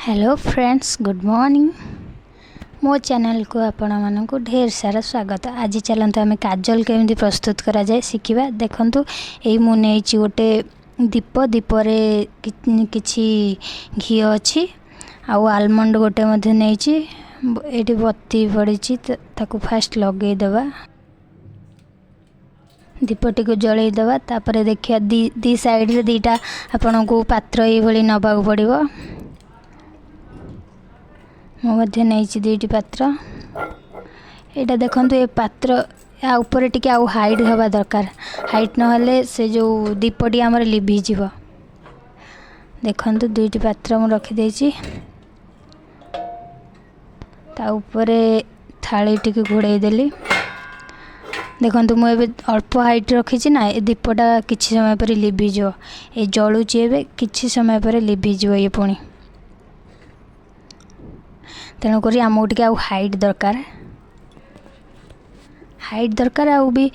Hello friends, good morning. ମୋ ଚ୍ୟାନେଲକୁ ଆପଣମାନଙ୍କୁ ଢେର ସାରା ସ୍ୱାଗତ। ଆଜି ଚାଲନ୍ତୁ ଆମେ କାଜଲ କେମିତି ପ୍ରସ୍ତୁତ କରାଯାଏ ଶିଖିବା। ଦେଖନ୍ତୁ, ଏଇ ମୁଁ ନେଇଛି ଗୋଟେ ଦୀପ। ଦୀପରେ କିଛି ଘିଅ ଅଛି ଆଉ ଆଲମଣ୍ଡ ଗୋଟେ ମଧ୍ୟ ନେଇଛି। ଏଇଠି ବତି ପଡ଼ିଛି, ତାକୁ ଫାଷ୍ଟ ଲଗେଇଦେବା, ଦୀପଟିକୁ ଜଳେଇ ଦେବା। ତାପରେ ଦେଖିବା, ଦୁଇ ସାଇଡ଼ରେ ଦୁଇଟା ଆପଣଙ୍କୁ ପାତ୍ର ଏଇଭଳି ନେବାକୁ ପଡ଼ିବ। ମୁଁ ମଧ୍ୟ ନେଇଛି ଦୁଇଟି ପାତ୍ର। ଏଇଟା ଦେଖନ୍ତୁ, ଏ ପାତ୍ର ୟା ଉପରେ ଟିକେ ଆଉ ହାଇଟ୍ ହେବା ଦରକାର। ହାଇଟ୍ ନହେଲେ ସେ ଯେଉଁ ଦୀପଟି ଆମର ଲିଭିଯିବ। ଦେଖନ୍ତୁ, ଦୁଇଟି ପାତ୍ର ମୁଁ ରଖିଦେଇଛି, ତା ଉପରେ ଥାଳିଟିକୁ ଘୋଡ଼େଇ ଦେଲି। ଦେଖନ୍ତୁ, ମୁଁ ଏବେ ଅଳ୍ପ ହାଇଟ୍ ରଖିଛି ନା, ଏ ଦୀପଟା କିଛି ସମୟ ପରେ ଲିଭିଯିବ। ଏ ଜଳୁଛି ଏବେ, କିଛି ସମୟ ପରେ ଲିଭିଯିବ ଇଏ ପୁଣି। ତେଣୁକରି ଆମକୁ ଟିକେ ଆଉ ହାଇଟ୍ ଦରକାର, ହାଇଟ୍ ଦରକାର। ଆଉ ବି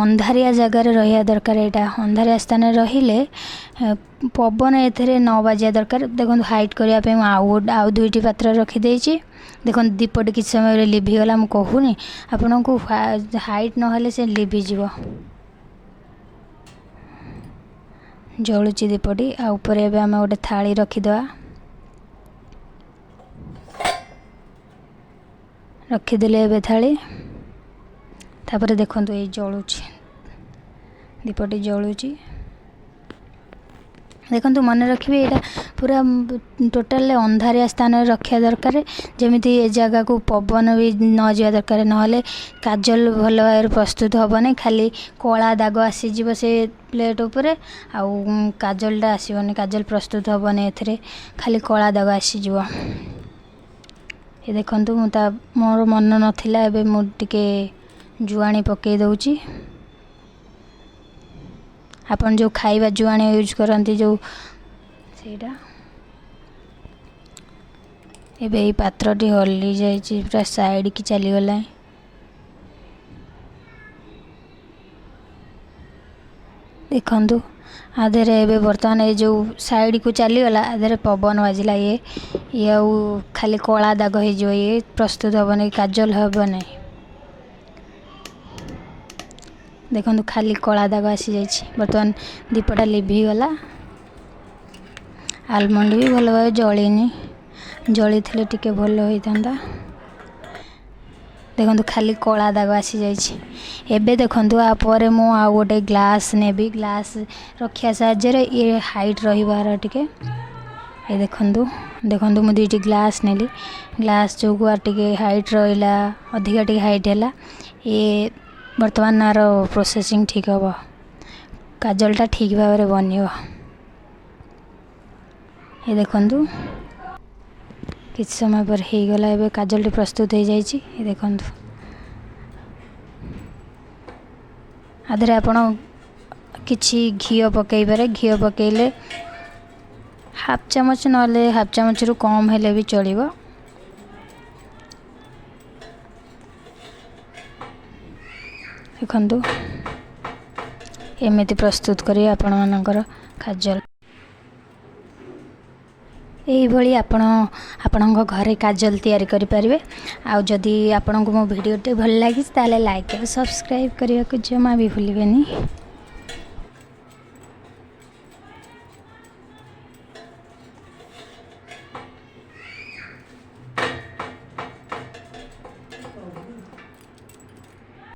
ଅନ୍ଧାରିଆ ଜାଗାରେ ରହିବା ଦରକାର। ଏଇଟା ଅନ୍ଧାରିଆ ସ୍ଥାନରେ ରହିଲେ ପବନ ଏଥିରେ ନ ବାଜିବା ଦରକାର। ଦେଖନ୍ତୁ, ହାଇଟ୍ କରିବା ପାଇଁ ମୁଁ ଆଉ ଦୁଇଟି ପାତ୍ର ରଖିଦେଇଛି। ଦେଖନ୍ତୁ, ଦୀପଟି କିଛି ସମୟରେ ଲିଭିଗଲା। ମୁଁ କହୁନି ଆପଣଙ୍କୁ, ହାଇଟ୍ ନହେଲେ ସେ ଲିଭିଯିବ। ଜଳୁଛି ଦୀପଟି। ଆଉ ଉପରେ ଏବେ ଆମେ ଗୋଟେ ଥାଳି ରଖିଦେବା। ରଖିଦେଲେ ଏବେ ଥାଳି। ତାପରେ ଦେଖନ୍ତୁ, ଏଇ ଜଳୁଛି, ଦୀପଟି ଜଳୁଛି। ଦେଖନ୍ତୁ, ମନେ ରଖିବେ, ଏଇଟା ପୁରା ଟୋଟାଲି ଅନ୍ଧାରିଆ ସ୍ଥାନରେ ରଖିବା ଦରକାର, ଯେମିତି ଏ ଜାଗାକୁ ପବନ ବି ନ ଯିବା ଦରକାର। ନହେଲେ କାଜଲ ଭଲ ଭାବରେ ପ୍ରସ୍ତୁତ ହେବନି, ଖାଲି କଳା ଦାଗ ଆସିଯିବ ସେ ପ୍ଲେଟ୍ ଉପରେ, ଆଉ କାଜଲଟା ଆସିବନି, କାଜଲ ପ୍ରସ୍ତୁତ ହେବନି। ଏଥିରେ ଖାଲି କଳା ଦାଗ ଆସିଯିବ। ଏ ଦେଖନ୍ତୁ, ମୁଁ ତା ମୋର ମନ ନଥିଲା, ଏବେ ମୁଁ ଟିକେ ଜୁଆଣି ପକାଇ ଦେଉଛି। ଆପଣ ଯେଉଁ ଖାଇବା ଜୁଆଣି ୟୁଜ୍ କରନ୍ତି ଯେଉଁ, ସେଇଟା। ଏବେ ଏଇ ପାତ୍ରଟି ହଲି ଯାଇଛି, ପୁରା ସାଇଡ଼କି ଚାଲିଗଲା। ଦେଖନ୍ତୁ, ଆ ଦେହରେ ଏବେ ବର୍ତ୍ତମାନ ଏ ଯେଉଁ ସାଇଡ଼କୁ ଚାଲିଗଲା, ଆ ଦେହରେ ପବନ ବାଜିଲା, ଇଏ ଆଉ ଖାଲି କଳା ଦାଗ ହେଇଯିବ। ଇଏ ପ୍ରସ୍ତୁତ ହେବନି, କାଜଲ ହେବ ନାହିଁ। ଦେଖନ୍ତୁ, ଖାଲି କଳା ଦାଗ ଆସିଯାଇଛି। ବର୍ତ୍ତମାନ ଦୀପଟା ଲିଭିଗଲା। ଆଲମଣ୍ଡ ବି ଭଲ ଭାବେ ଜଳିନି, ଜଳିଥିଲେ ଟିକେ ଭଲ ହୋଇଥାନ୍ତା। ଦେଖନ୍ତୁ, ଖାଲି କଳା ଦାଗ ଆସିଯାଇଛି। ଏବେ ଦେଖନ୍ତୁ, ଆ ପରେ ମୁଁ ଆଉ ଗୋଟେ ଗ୍ଲାସ୍ ନେବି। ଗ୍ଲାସ୍ ରଖିବା ସାହାଯ୍ୟରେ ଇଏ ହାଇଟ୍ ରହିବାର ଟିକେ। ଏ ଦେଖନ୍ତୁ, ମୁଁ ଦୁଇଟି ଗ୍ଲାସ୍ ନେଲି। ଗ୍ଲାସ୍ ଯୋଗୁଁ ଆଉ ଟିକେ ହାଇଟ୍ ରହିଲା, ଅଧିକା ଟିକେ ହାଇଟ୍ ହେଲା। ଇଏ ବର୍ତ୍ତମାନ ଆର ପ୍ରୋସେସିଂ ଠିକ୍ ହେବ, କାଜଲଟା ଠିକ୍ ଭାବରେ ବନିବ। ଏ ଦେଖନ୍ତୁ, କିଛି ସମୟ ପରେ ହେଇଗଲା। ଏବେ କାଜଲଟି ପ୍ରସ୍ତୁତ ହେଇଯାଇଛି। ଏ ଦେଖନ୍ତୁ, ଆ ଦେହରେ ଆପଣ କିଛି ଘିଅ ପକାଇ ପାରେ। ଘିଅ ପକାଇଲେ ହାଫ୍ ଚାମଚ, ନହେଲେ ହାଫ୍ ଚାମଚରୁ କମ୍ ହେଲେ ବି ଚଳିବ। ଦେଖନ୍ତୁ, ଏମିତି ପ୍ରସ୍ତୁତ କରି ଆପଣମାନଙ୍କର କାଜଲ। ଏଇଭଳି ଆପଣ ଆପଣଙ୍କ ଘରେ କାଜଲ ତିଆରି କରିପାରିବେ। ଆଉ ଯଦି ଆପଣଙ୍କୁ ମୋ ଭିଡ଼ିଓଟି ଭଲ ଲାଗିଛି, ତାହେଲେ ଲାଇକ୍ ଆଉ ସବସ୍କ୍ରାଇବ୍ କରିବାକୁ ଜମା ବି ଭୁଲିବେନି।